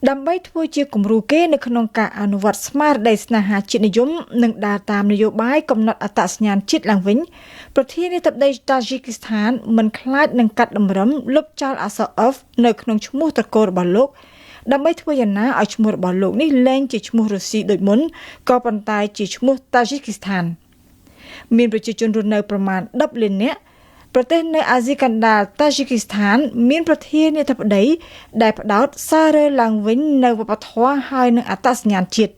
ដើម្បីធ្វើជាគំរូគេនៅក្នុងការអនុវត្តស្មារតីស្នេហាជាតិនិយមនិងដើរតាមនយោបាយកំណត់អត្តសញ្ញាណជាតិឡើងវិញប្រធានាធិបតីតាជីគីស្ថានមិនខ្លាចនឹងកាត់តម្រឹមលុបចោលអក្សរ F នៅក្នុងឈ្មោះត្រកូលរបស់លោកដើម្បីធ្វើយ៉ាងណាឲ្យឈ្មោះរបស់លោកនេះលែងជាឈ្មោះរុស្ស៊ីដូចមុនក៏ប៉ុន្តែជាឈ្មោះតាជីគីស្ថានមានប្រជាជនរស់នៅប្រមាណ10លាននាក់ប្រទេសនៅអាស៊ីកណ្ដាលតាជីគីស្ថានមានប្រធានាធិបតីដែលផ្ដោតសាររើឡើងវិញនៅវប្បធម៌ហើយនិងអត្តសញ្ញាណជាតិ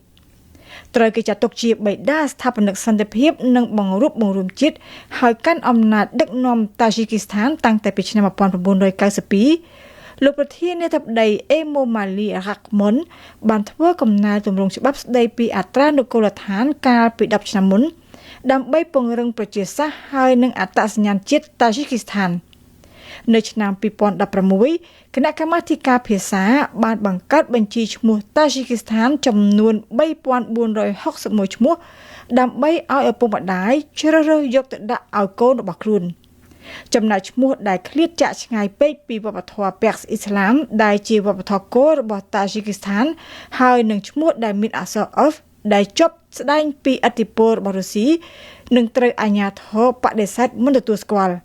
ត្រូវគេចាត់ទុកជាបិតាស្ថាបនិកសន្តិភាពនិងបង្រួបបង្រួមជាតិហើយកាន់អំណាចដឹកនាំតាជីគីស្ថានតាំងតែពីឆ្នាំ1992លោកប្រធានាធិបតីអេម៉ូម៉ាលីរ៉ាក់មុនបានធ្វើកំណែទម្រង់ច្បាប់ស្តីពីអត្រានុកូលដ្ឋានកាលពី10ឆ្នាំមុនដើម្បីពង្រឹងប្រជាសាស្ត្រហើយនិងអត្តសញ្ញាណជាតិតាជីគីស្ថាននៅឆ្នាំ2016គណៈកម្មាធិការភាសាបានបង្កើតបញ្ជីឈ្មោះតាជីគីស្ថានចំនួន3461ឈ្មោះដើម្បីឲ្យឪពុកម្ដាយជ្រើសរើសយកទៅដាក់ឲ្យកូនរបស់ខ្លួនចំណែកឈ្មោះដែលឃ្លាតចាកឆ្ងាយពេកពីវប្បធម៌ពាក្សអ៊ីស្លាមដែលជាវប្បធម៌គោលរបស់តាជីគីស្ថានហើយនឹងឈ្មោះដែលមានអក្សរ F ដែលជាប់ស្ដែងពីឥទ្ធិពលរបស់រុស្ស៊ីនឹងត្រូវអាជ្ញាធរបដិសេធមិនទទួលស្គាល់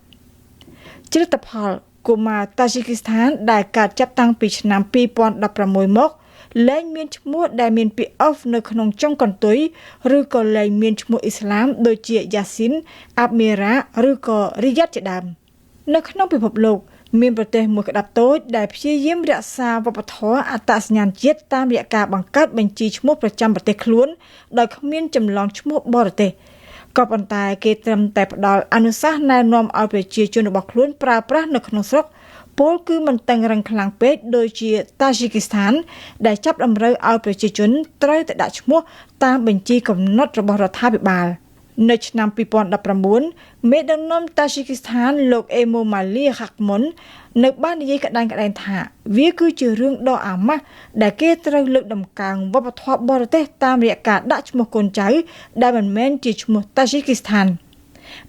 ជាលទ្ធផលកុមារតាជីគីស្ថានដែលកើតចាប់តាំងពីឆ្នាំ2016មកលែងមានឈ្មោះដែលមានពាក្យ F នៅក្នុងចុងកន្ទុយឬក៏លែងមានឈ្មោះអ៊ីស្លាមដូចជាយ៉ាស៊ីនអាប់មីរ៉ាឬក៏រីយ៉ាត់ជាដើមនៅក្នុងពិភពលោកមានប្រទេសមួយក្តាប់តូចដែលព្យាយាមរក្សាវប្បធម៌អត្តសញ្ញាណជាតិតាមរយៈការបង្កើតបញ្ជីឈ្មោះប្រចាំប្រទេសខ្លួនដោយគ្មានចម្លងឈ្មោះបរទេសក៏ប៉ុន្តែគេត្រឹមតែផ្ដល់អនុសាសន៍ណែនាំឲ្យប្រជាជនរបស់ខ្លួនប្រើប្រាស់នៅក្នុងស្រុកពលគឺមិនតឹងរឹងខ្លាំងពេកដូចជាតាជីគីស្ថានដែលចាប់តម្រូវឲ្យប្រជាជនត្រូវតែដាក់ឈ្មោះតាមបញ្ជីកំណត់របស់រដ្ឋាភិបាលនៅឆ្នាំ2019មេដឹកនាំតាជីគីស្ថានលោកអេម៉ូម៉ាលីហាក់មុននៅបាននិយាយក្តាញ់ក្តាញថាវាគឺជារឿងដ៏អាម៉ាស់ដែលគេត្រូវលើកតម្កើងវប្បធម៌បរទេសតាមរយៈការដាក់ឈ្មោះកូនចៅដែលមិនមែនជាឈ្មោះតាជីគីស្ថាន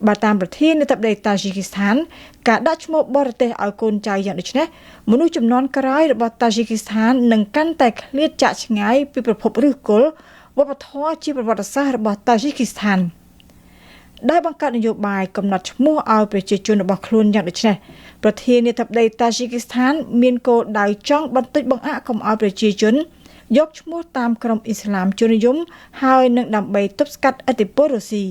បើតាមប្រធានាធិបតីតាជីគីស្ថានការដាក់ឈ្មោះបរទេសឲ្យកូនចៅយ៉ាងដូចនេះមនុស្សចំនួនក្រោយរបស់តាជីគីស្ថាននឹងកាន់តែឃ្លាតចាកឆ្ងាយពីប្រភពឫសគល់វប្បធម៌ជាប្រវត្តិសាស្ត្ររបស់តាជីគីស្ថានដែលបង្កើតនយោបាយកំណត់ឈ្មោះឲ្យប្រជាជនរបស់ខ្លួនយ៉ាងដូចនេះប្រធានាធិបតីតាជីគីស្ថានមានគោលដៅចង់បន្តិចបង្អាក់កុំឲ្យប្រជាជនយកឈ្មោះតាមក្រុមអ៊ីស្លាមជននិយមហើយនឹងដើម្បីទប់ស្កាត់ឥទ្ធិពលរុស្ស៊ី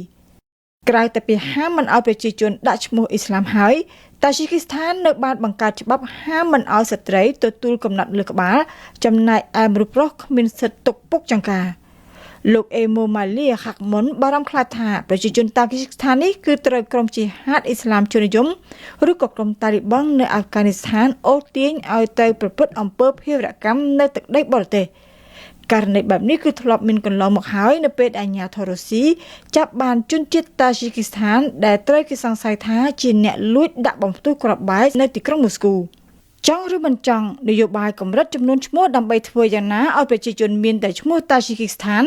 ក្រៅតែពីហាមមិនឲ្យប្រជាជនដាក់ឈ្មោះអ៊ីស្លាមហើយតាជីគីស្ថាននៅបានបង្កើតច្បាប់ហាមមិនឲ្យស្ត្រីទទួលកំណត់លើក្បាលចំណែកឯមនុស្សប្រុសគ្មានសិទ្ធិទុកពុកចង្ការលោកអេម៉ូម៉ាលីហាក់មុនបារម្ភខ្លាចថាប្រជាជនតាជីគីស្ថាននេះគឺត្រូវក្រុមជីហាតអ៊ីស្លាមជននិយមឬក៏ក្រុមតាលីបង់នៅអាហ្វហ្គានីស្ថានអូសទាញឲ្យទៅប្រព្រឹត្តអំពើភេរវកម្មនៅទឹកដីបរទេសករណីបែបនេះគឺធ្លាប់មានកន្លងមកហើយនៅពេលអាជ្ញាធររុស្ស៊ីចាប់បានជនជាតិតាជីគីស្ថានដែលត្រូវគេសង្ស័យថាជាអ្នកលួចដាក់បំផ្ទុះគ្រាប់បែកនៅទីក្រុងមូស្គូចង់ឬមិនចង់នយោបាយកម្រិតចំនួនឈ្មោះដើម្បីធ្វើយ៉ាងណាឲ្យប្រជាជនមានតែឈ្មោះតាជីគីស្ថាន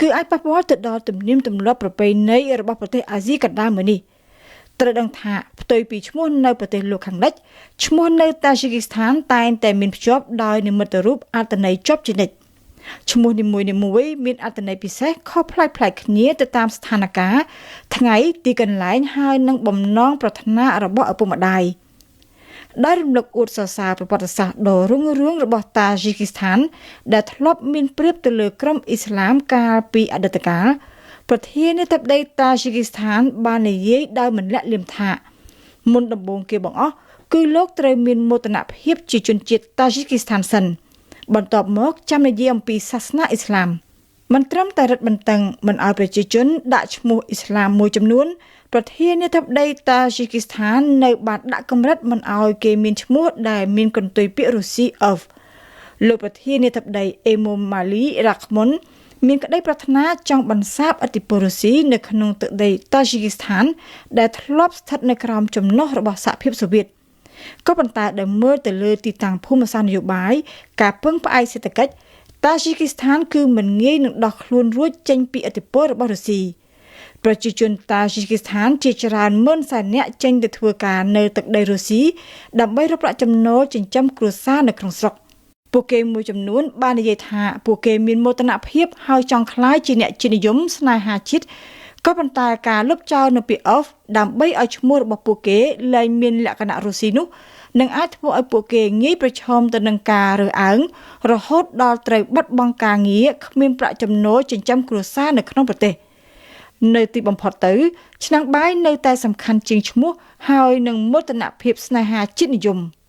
គឺអាចប៉ះពាល់ទៅដល់ទំនៀមទម្លាប់ប្រពៃណីរបស់ប្រទេសអាស៊ីកណ្ដាលមួយនេះត្រូវដឹងថាផ្ទុយពីឈ្មោះនៅប្រទេសលោកខាងលិចឈ្មោះនៅតាជីគីស្ថានតែងតែមានភ្ជាប់ដោយនិមិត្តរូបអត្ថន័យជាប់ជានិច្ចឈ្មោះនីមួយៗមានអត្ថន័យពិសេសខុសប្លែកៗគ្នាទៅតាមស្ថានភាពថ្ងៃទីកន្លែងហើយនិងបំណងប្រាថ្នារបស់ឪពុកម្ដាយដែលរំលឹកអួតសរសើរប្រវត្តិសាស្ត្រដ៏រុងរឿងរបស់តាជីគីស្ថានដែលធ្លាប់មានប្រៀបទៅលើក្រុមអ៊ីស្លាមកាលពីអតីតកាលប្រធានាធិបតីតាជីគីស្ថានបាននិយាយដោយមិនលាក់លៀមថាមុនដំបូងគេបង្អស់គឺលោកត្រូវមានមោទនភាពជាជនជាតិតាជីគីស្ថានសិនបន្ទាប់មកចាំនិយាយអំពីសាសនាអ៊ីស្លាមមិនត្រឹមតែរឹតបន្តឹងមិនឲ្យប្រជាជនដាក់ឈ្មោះអ៊ីស្លាមមួយចំនួនប្រធានាធិបតីតាជីគីស្ថាននៅបានដាក់កម្រិតមិនឲ្យគេមានឈ្មោះដែលមានកន្ទុយពាក្យរុស្ស៊ី of លោកប្រធានាធិបតីអេម៉ូម៉ាលីរ៉ាក់មុនមានក្តីប្រាថ្នាចង់បន្សាបឥទ្ធិពលរុស្ស៊ីនៅក្នុងទឹកដីតាជីគីស្ថានដែលធ្លាប់ស្ថិតនៅក្រោមចំណុះរបស់សហភាពសូវៀតក៏ប៉ុន្តែដែលមើលទៅលើទីតាំងភូមិសាស្ត្រនយោបាយការពឹងផ្អែកសេដ្ឋកិច្ចតាជីគីស្ថានគឺមិនងាយនឹងដោះខ្លួនរួចចេញពីឥទ្ធិពលរបស់រុស្ស៊ីប្រជាជនតាជីគីស្ថានជាច្រើនម៉ឺនសែននាក់ចេញទៅធ្វើការនៅទឹកដីរុស្ស៊ីដើម្បីរកប្រាក់ចំណូលចិញ្ចឹមគ្រួសារនៅក្នុងស្រុក ពួកគេមួយចំនួនបាននិយាយថា ពួកគេមានមោទនភាពហើយចង់ក្លាយជាអ្នកជាតិនិយមស្នេហាជាតិ ក៏ប៉ុន្តែការលុបចោលនៅពាក្យ off ដើម្បីឲ្យឈ្មោះរបស់ពួកគេលែងមានលក្ខណៈរុស្ស៊ីនោះ នឹងអាចធ្វើឲ្យពួកគេងាយប្រឈមទៅនឹងការរើសអើង រហូតដល់ត្រូវបាត់បង់ការងារ គ្មានប្រាក់ចំណូលចិញ្ចឹមគ្រួសារនៅក្នុងប្រទេស។ នៅទីបំផុតទៅ ឆ្នាំងបាយនៅតែសំខាន់ជាងឈ្មោះ ហើយនឹងមោទនភាពស្នេហាជាតិនិយម។